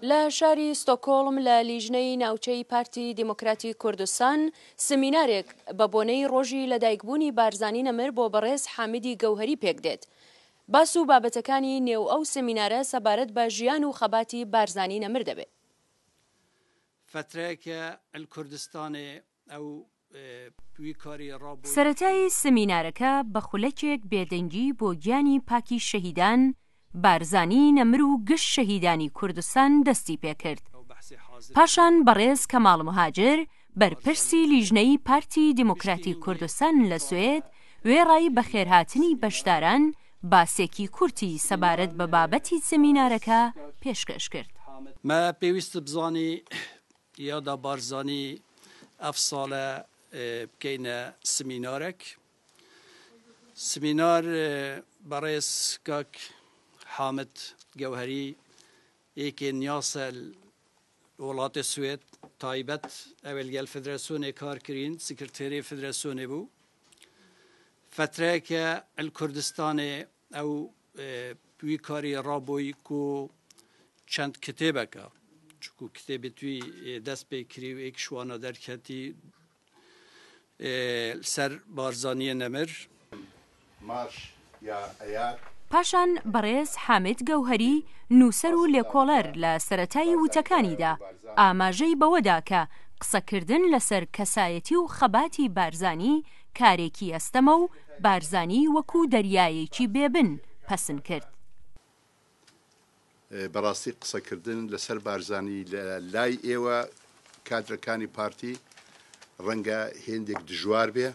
لە شاری ستۆکۆڵم لە لیژنەی ناوچەی پارتی دیموکراتی کوردستان سمینارێک بە بۆنەی ڕۆژی لەدایکبوونی بارزانی نەمر بۆ بەڕێز حامیدی گەوهەری پێکدێت. باس و بابەتەکانی نێو ئەو سمینارە سەبارەت بە ژیان و خەباتی بارزانی نەمر دەبێت. فترەیەکە الکوردستانێ ئەو سەرەتای سمینارەکە بە خولەکێک بێدەنگی بۆ گیانی پاکی شەهیدان بارزانی نەمر و گشت شەهیدانی کوردستان دەستی پێکرد. پاشان بەڕێز کەماڵ مهاجر بەرپرسی لیژنەی پارتی دیموکراتی کوردستان لە سوێد وێڕای بەخێرهاتنی بەشداران باسێکی کورتی سەبارەت بە بابەتی سمینارەکە پێشکەش کرد. مە پێویست بزانی یادا بارزانی ئەف ساڵە بکەینە سمینارەک. سمینار بەڕێز کاک حامد گەوهەری یەکێ نیاسە وڵاتێ سوێد تایبەت ئەوێ لگەل فدراسیۆنێ کار کرین سکرتێرێ فدراسیۆنێ بوو فترەیەکە الکوردستانێ ئەو وی کاری ڕابووی کو چەند کتێبەکە چکو کتێبێ توی دەست پێ کری و ئێک شوانە دەرکەتی سەر بارزانیە نەمر. مارش یا ئەیار. پاشان بەڕێز حامد گەوهەری نووسەر و لێکۆڵەر لە سەرەتای وتەکانیدا ئاماژەی بەوەدا کە قسەکردن لەسەر کەسایەتی و خەباتی بارزانی کارێکی ئەستەمە و بارزانی وەکو دەریایەکی بێ بن پەسن کرد. بەڕاستی قسەکردن لەسەر بارزانی لە لای ئێوە کادرەکانی پارتی ڕەنگە هێندێک دژوار بێ،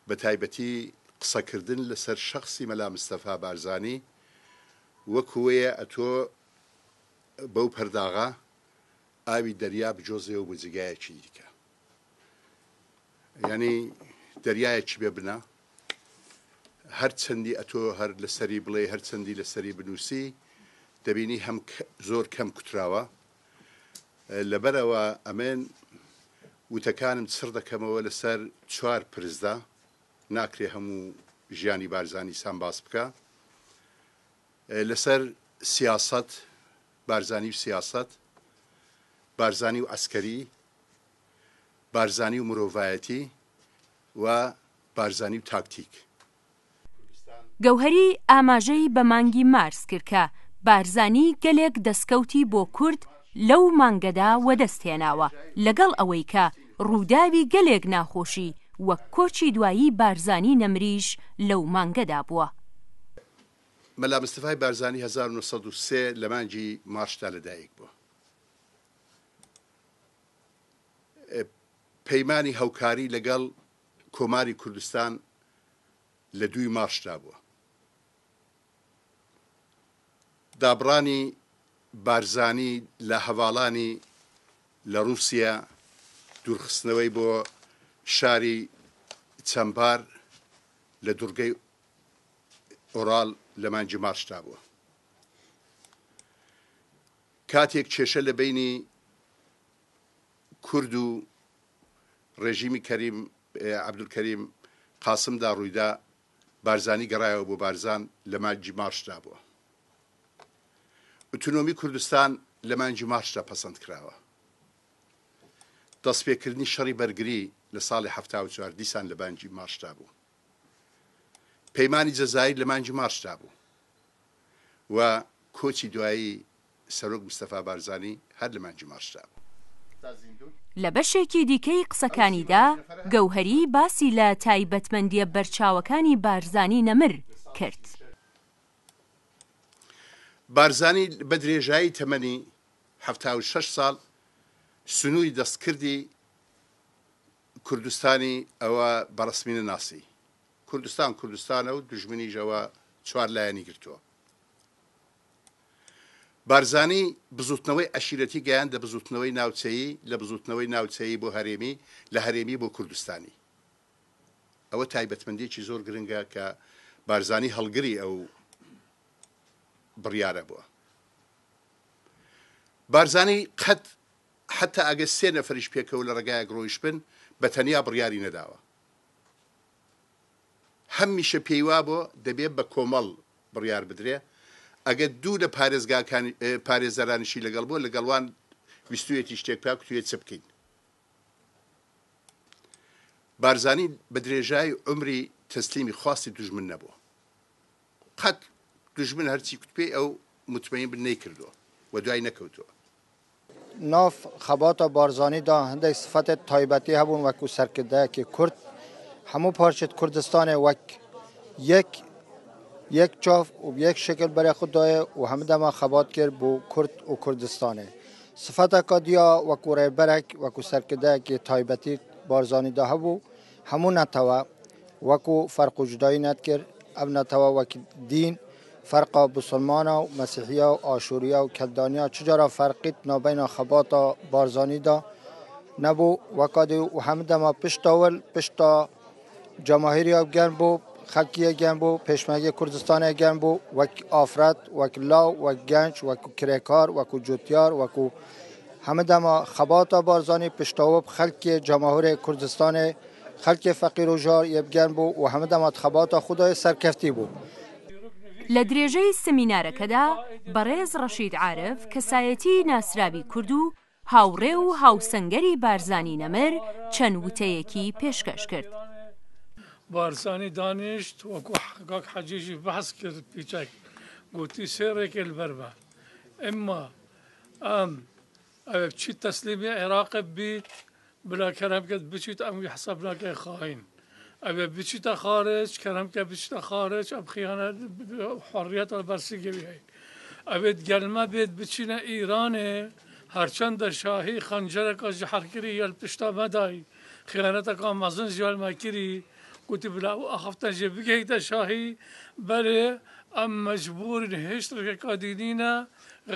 بە تایبەتی قسەکردن لەسەر شەخسی مەلا مستەفا بارزانی وەکوەیە ئەتۆ بەو پەرداغە ئاوی دەریا بجۆزێەوە بۆ جێگایەکی دیکە. یانی دەریایەکی بێ بنە هەر چەندی ئەتۆ هەر لەسەری بڵێ هەر چەندی لەسەری بنووسی دەبینی هەم زۆر کەم کوتراوە لەبەرەوە ئەمێن وتەکانم چڕ دەکەمەوە لەسەر چوار پرسدا ناکرێ هەموو ژیانی بارزانی سام باس بکە لەسەر سیاست بارزانی و سیاست بارزانی و عسکەری بارزانی و مرۆڤایەتی و بارزانی و تاکتیک. گەوهەری ئاماژەی بە مانگی مارس کرد کە بارزانی گەلێک دەسکەوتی بۆ کورد لەو مانگەدا وەدەست هێناوە، لەگەڵ ئەوەی کە ڕووداوی گەلێک ناخۆشی وەک کۆچی دوایی بارزانی نەمریش لەو مانگەدا بووە. مەلا مستەفای بارزانی 1903 لە مانگی مارچدا لەدایک بووە. پەیمانی هەوکاری لەگەڵ کۆماری کوردستان لە دووی مارچدا بووە. دابڕانی بارزانی لە هەڤاڵانی لە ڕووسیە، دوورخستنەوەی بۆ شاری چەمبار لە دوڕگەی ئۆراڵ لە مانگی مارچدا بووە. کاتێک کێشە لە بەینی کورد و ڕێژیمی کەریم عەبدولکەریم قاسمدا ڕوویدا، بارزانی گەڕایەوە بۆ بارزان لە مانگی مارچدا بووە. ئوتونۆمی کوردستان لە مانگی مارچدا پەسەند کراوە. دەستپێکردنی شەڕی بەرگری لە ساڵی 74 دیسان لە مانگی مارچدا بوو. پەیمانی جەزائیر لە مانگی مارچدا بوو و کۆچی دوایی سەرۆک مستەفا بارزانی هەر لە مانگی مارچدا بوو. لە بەشێکی دیکەی قسەکانیدا گەوهەری باسی لە تایبەتمەندییە بەرچاوەکانی بارزانی نەمر کرد. بارزانی بە درێژایی تەمەنی 76 ساڵ سنووری دەستکردی کوردستانی ئەوە بە ڕەسمی نەناسی. کوردستان کوردستانە و دوژمنیش ئەوە چوار لایەنی گرتووە. بارزانی بزوتنەوەی عەشیرەتی گەیاندە بزوتنەوەی ناوچەیی، لە بزوتنەوەی ناوچەیی بۆ هەرێمی، لە هەرێمی بۆ کوردستانی. ئەوە تایبەتمەندیەکی زۆر گرنگە کە بارزانی هەڵگری ئەو بڕیارە بووە. بارزانی قەت حەتا ئەگەر سێ نەفەریش پێکەوە لە ڕێگایەک ڕۆیشتبن بە تەنیا بڕیاری نەداوە. هەمیشە پێی وابووە دەبێ بە کۆمەڵ بڕیار بدرێ. ئەگەر دوو لە پارێزگاکانی پارێزەرانیشی لەگەڵ بووە لەگەڵوان ویستویەتی شتێک بکا کوتویە چ بکەین. بارزانی بە درێژای عومری تەسلیمی خواستی دوژمن نەبووە. قەت دوژمن هەرچی کوتپێی ئەو متمەین بن نەیکردووە و دوای نەکەوتووە. ناف خەباتا بارزانی دا هەندێک سفەتێت تایبەتی هەبوون وەکو سەرکردەیەکی کورد هەموو پارچێت کوردستانێ وەک یەک یەک چاف و یەک شکل بەرێ خود دایە و هەموو دەما خەبات کرد بۆ کورد و کوردستانێ سفەتەکە دیا وەکو ڕێبەرێک وەکو سەرکردەیەکی تایبەتی بارزانی دا هەبوو هەموو نەتەوە وەکو فەرق و جودایی نەدکرد ئەم نەتەوە وەک دین فەرقا بسڵمانا و مەسیحیا و ئاشوریا و کەلدانیا چ جارا فەرقیت نابەینا خەباتا بارزانی دا نەبوو وەکادی و هەموو دەما پشتا ول پشتا جەماهیریا گەرم بوو خەلکیە گەرم بوو پێشمەرگەی کوردستانێ گەرم بوو وەک ئافرەت وەک لاو وەک گەنج وەک کرێکار وەکو جوتیار وەکو هەموو دەما خەباتا بارزانی پشتاوب خەلکێ جەماهورێ کوردستانێ خەلکێ فەقیر و ژار یێ گەرم بوو و هەموو دەما خەباتا خودایێ سەرکەفتی بوو. لە درێژەی سمینارەکەدا بەڕێز ڕەشید عارف کەسایەتیی ناسراوی کورد و هاوڕێ و هاوسەنگەری بارزانی نەمر چەند وتەیەکی پێشکەش کرد. بارزانی دانیشت وەکو کاک حەجی ژی بەحس کرد پیچەک گوتی سێ ڕێکێ لەبەر بە ئیمما ئەم ئەوێ بچیت تەسلیمی عێراق بیت بلا کەرەم کەت بچیت ئەم وی حساب ناکەی خاین ئەوێ بچیتە خارج کەرەم کە بچیتە خارج ئەم خیانەت حڕیەتە بەرسگەوی هەی ئەوێت گەلمە بێت بچینە ئیرانێ هەرچەندە شاهی خەنجەرەکە ژەحرکری یەل پشتا مەدای خیانەتەکە مەزن ژیال مەکری گوتی بلا ئەو ئاخفتن ژێ بگەیتە شاهی بەرێ ئەم مەجبورین هێشت ڕێکەکە دینینە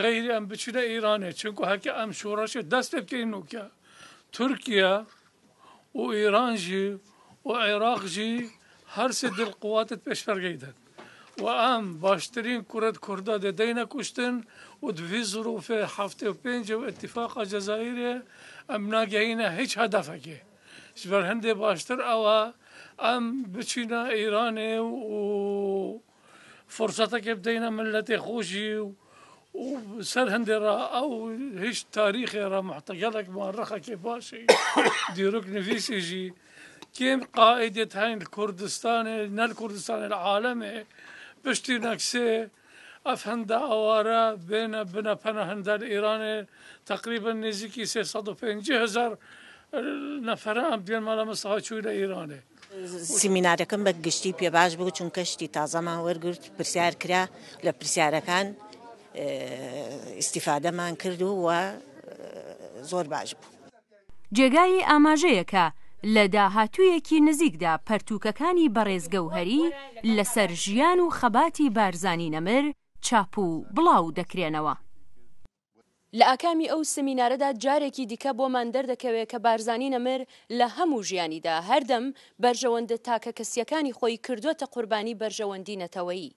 غەیری ئەم بچینە ئیرانێ چونکو هەکە ئەم شۆڕشێ دەست پێ بکەین نوکە تورکیا و ئیران ژی و عێراق ژی هەرسێ دل قواتت پێشمەرگەی دەن و ئەم باشترین کورد کوردا دێ دەینە کوشتن و دوی زروفێ 75 و ئتیفاقا جەزایرێ ئەم ناگەینە هیچ هەدەفەکێ ژبەر هەندێ باشتر ئەوە ئەم بچینە ئیرانێ و فرسەتەکێ بدەینە ملەتێ خۆشی و و سەر هەندێ ڕا ئەو هیچ تاریخێ ڕا محتەگەلێک مؤرخەکێ باشی دیروک نویسی ژی کێم قائیدێت هەین کوردستانێ نە کوردستانێ لە عالەمێ پشتی نەکسێ ئەف هەندە ئاوارە بێنە بنە پەناهەندە لە ئێرانێ تقریبا نزیکی 350 هزار نەفەرە ئەم بیان مالا مستەفا چووی لە ئێرانێ. سیمینارەکەم بە گشتی پێ باش بوو چونکە شتی تازەمان وەرگرت پرسیار کرا لە پرسیارەکان ئیستیفادەمان کرد و و زۆر باش بوو. جێگای ئاماژەیە کە لە داهاتوویەکی نزیکدا پەرتووکەکانی بەڕێز گەوهەری لەسەر ژیان و خەباتی بارزانی نەمر چاپ و بڵاو دەکرێنەوە. لە ئاکامی ئەو سمینارەدا جارێکی دیکە بۆمان دەردەکەوێ کە بارزانی نەمر لە هەموو ژیانیدا هەردەم بەرژەوەندە تاکەکەسییەکانی خۆی کردووەتە قوربانی بەرژەوەندی نەتەوەیی.